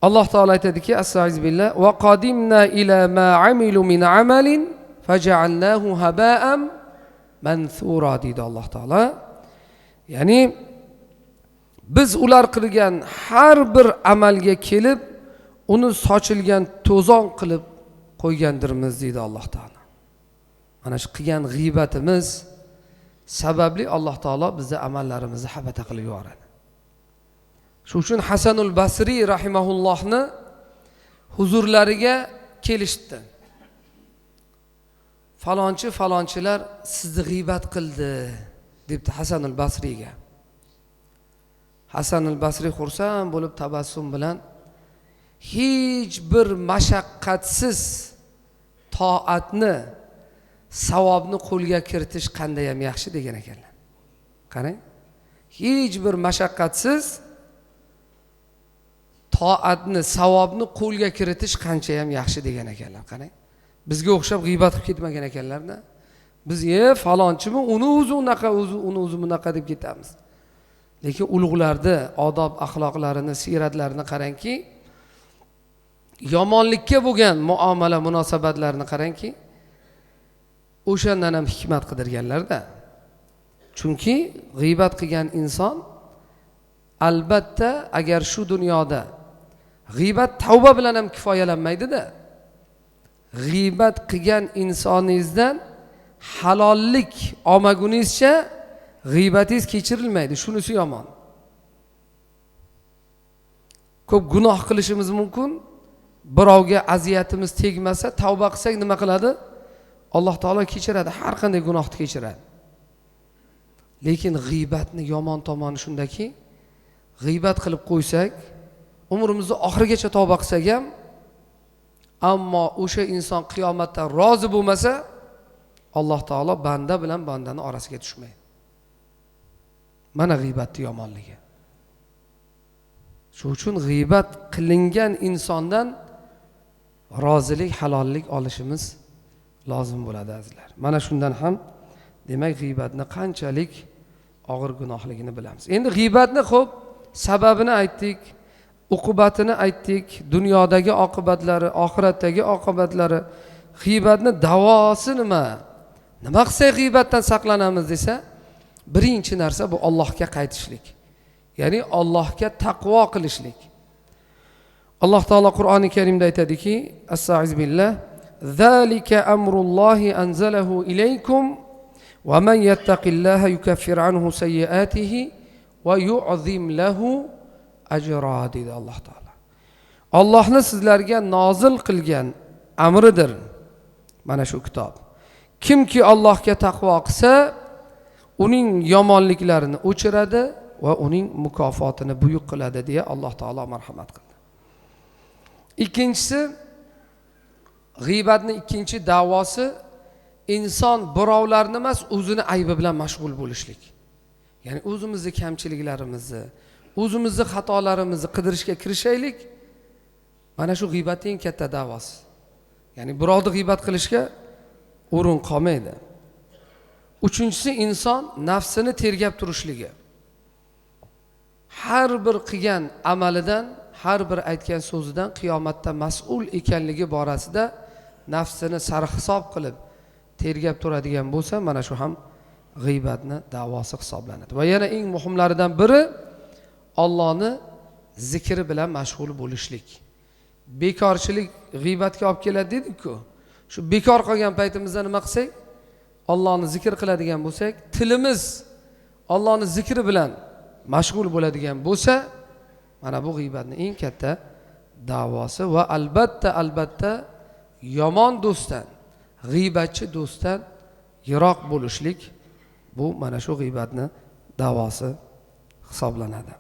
Alloh taolo aytadiki, astag'firullah, va qadimna ila ma amilu min amalin faj'alnahu haba'an mansura deydi Alloh taolo. Ya'ni biz ular qilgan har bir amalga kelib uni sochilgan to'zon qilib qo'ygandirmiz deydi Alloh taolo. Mana shu qilgan g'iybatimiz sababli Alloh taolo bizni amallarimizni habata qilib yuboradi. Shu uchun Hasanul Basriy rahimahullohni huzurlariga kelishdi. Falonchi falonchilar sizni g'iybat qildi debdi Hasanul Basriyga. Hasanul Basriy xursand bo'lib tabassum bilan, hech bir mashaqqatsiz toatni, savobni qo'lga kiritish qanday ham yaxshi degan ekanlar. Qarang, hech bir mashaqqatsiz toatni, savobni qo'lga kiritish qancha ham yaxshi degan ekanlar. Qarang, bizga o'xshab g'iybat qilib ketmagan ekanlarda. Biz falonchimi, uni o'zi unaqa, o'zi uni o'zi bunaqa deb ketamiz. Lekin ulug'larni odob axloqlarini, siyratlarini qarangki, yomonlikka bo'lgan muomala munosabatlarini qarangki, o'shandan ham hikmat qidirganlarda. Chunki g'iybat qilgan inson albatta agar shu dunyoda g'iybat tavba bilan ham kifoyalanmaydi-da. G'iybat qilgan insoningizdan halollik olmaguningizcha g'iybatingiz kechirilmaydi. Shunisi yomon. Ko'p gunoh qilishimiz mumkin, birovga aziyatimiz tegmasa tavba qilsak nima qiladi? Alloh taolo kechiradi, har qanday gunohni kechiradi. Lekin g'iybatni yomon tomoni shundaki, g'iybat qilib qo'ysak, umrimizni oxirigacha tavba qilsak ham, ammo o'sha inson qiyomatda rozi bo'lmasa, Alloh taolo banda bilan bandani orasiga tushmaydi. Mana g'iybatning yomonligi. Shu uchun g'iybat qilingan insondan rozilik, halollik olishimiz lozim bo'ladi azizlar. Mana shundan ham demak g'iybatni qanchalik og'ir gunohligini bilamiz. Endi g'iybatni xo'p sababini aytdik, uqubatini aytdik, dunyodagi oqibatlari, oxiratdagi oqibatlari. G'iybatni davosi nima? Nima qilsak g'iybatdan saqlanamiz desa, birinchi narsa bu Allohga qaytishlik. Ya'ni Allohga taqvo qilishlik. Alloh taolo Qur'oni Karimda aytadiki, astag'firullah, zalika amrullohi anzalahu ilaykum va man yattaqillaha yukaffir anhu sayyiatihi va yu'zim lahu ajra deydi Alloh taolo. Allohni sizlarga nozil qilgan amridir mana shu kitob. Kimki Allohga taqvo qilsa, uning yomonliklarini o'chiradi va uning mukofotini buyuk qiladi deya Alloh taolo marhamat qildi. Ikkinchisi, g'iybatning ikkinchi da'vosi inson birovlarni emas, o'zini aybi bilan mashg'ul bo'lishlik. Ya'ni o'zimizni kamchiliklarimizni, o'zimizni xatolarimizni qidirishga kirishaylik. Mana shu g'iybatning eng katta da'vosi. Ya'ni birovni g'iybat qilishga o'rin qolmaydi. Uchinchisi, inson nafsini tergab turishligi. Har bir qilgan amalidan, har bir aytgan so'zidan qiyomatda mas'ul ekanligi borasida nafsini sarhisob qilib tergab turadigan bo'lsa, mana shu ham g'iybatni da'vosi hisoblanadi. Va yana eng muhimlaridan biri Allohni zikri bilan mashg'ul bo'lishlik. Bekorchilik g'iybatga olib keladi dedik-ku. Shu bekor qolgan paytimizda nima qilsak, Allohni zikr qiladigan bo'lsak, tilimiz Allohni zikri bilan mashg'ul bo'ladigan bo'lsa, mana bu g'iybatning eng katta da'vosi va albatta albatta yomon do'stdan, g'iybatchi do'stdan yiroq bo'lishlik bu mana shu g'iybatni da'vosi hisoblanadi.